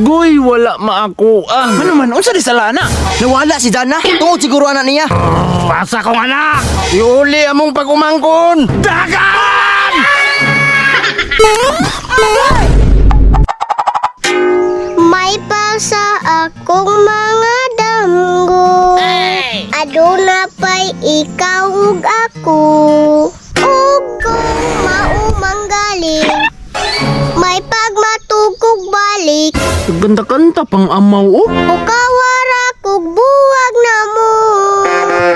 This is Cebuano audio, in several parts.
Agoy, wala maako ah. Ano man, unsa di sala na? Nawala si Jana. Tungod siguro anak niya. Asa kong anak! Iuli among pag-umangkon. Dagan! May pasa akong mga damgo. Aduna pa'y ikaw ug ako. Ug kung maumanggaling, may pagmatugkog balik. Ganda-kanta pang amaw oh. Ukawara kog buwag na mo.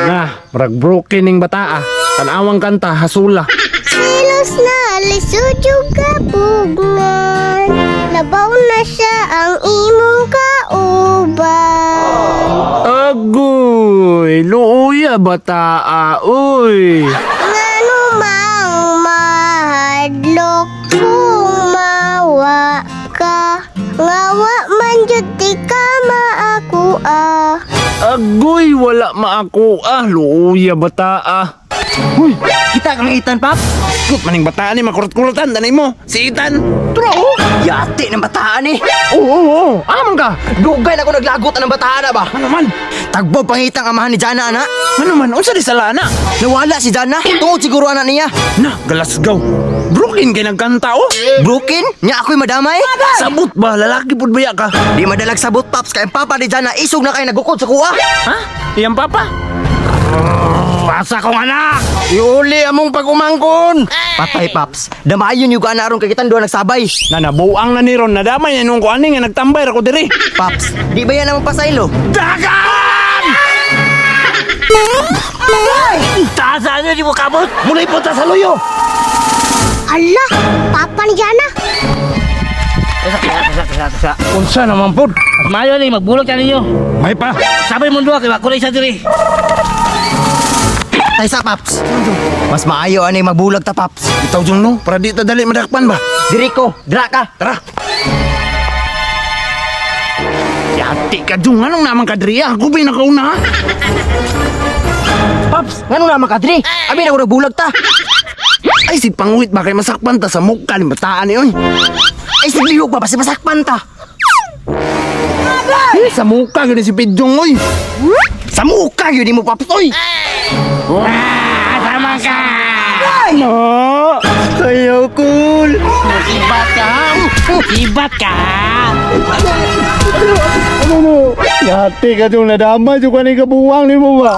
Na, murag broken ning bata ah. Tanawang kanta, hasula. Silos na lisod yung kapugngan. Labaw na siya ang imong kauban. Agoy, luuya bata ah, uy. Ngano mang mahadlok kung mawa ka, ngawa man jud di ka maakua. Agoy, wala maako ah. Luuya bata ah. Uy, Kita kang Ethan, Paps. Kut maning bata ni makurot-kurotan tanay mo. Si Ethan. Turo oh. Yati ng bataan eh. Oo, oo, oo. Aman ka. Dugay na ko naglagot ng bataan na ba? Ano man? Tagbo pangitang amahan ni Jana, ana. Ano man? Unsa di sala na? Nawala si Jana. Tungod siguro anak niya. Na, galasgaw. Broken kay nagkanta oh. Broken? Nya ako'y madamay. Sabot ba? Lalaki pud ba ya ka? Di madalag sabot, Paps. Kay ang papa ni Jana isog na kay nagukod sa kuha. Ha? Iyang papa? Asa kong anak! Iuli among pag-umangkon. Patay, Paps. Damayon yung ana aron kay kitang duha nagsabay. Na nabuang na ni Ron, nadamay na nung ko ani nga nagtambay ra ko diri. Paps, di ba yan ang pasaylo? Dagan! Taas ano, di mo kabot! Mulay punta sa luyo! Ala, papa ni Jana. Tasa, tasa, tasa, tasa. Unsa naman pud? Mas maayo ni, magbulog ta ninyo. May pa. Sabay mo duha, kay wako na isa diri. Tay sa, Paps. Mas maayo ani magbulag ta, Paps. Itaw jung no, para di ta dali madakpan ba? Diri ko, dira ka. Tara. Yati ka jung, anong naman ka diri? Ako ba'y nakauna ha? Paps, ngano naman ka diri? Abi na ko nagbulag ta. Ay si pangwit ba kay masakpan ta sa mukha ni bataan ni oy. Ay siglihok ba basta masakpan ta. Eh, sa mukha gyud ni si Pidjong oy. Sa mukha gyud nimo, Paps, oy. Ah, tama ka! No. Ayaw cool. Sibat ka! Sibat ka! Ano no? Yati ka jung, nadamay jung kaning kabuwang nimo ba?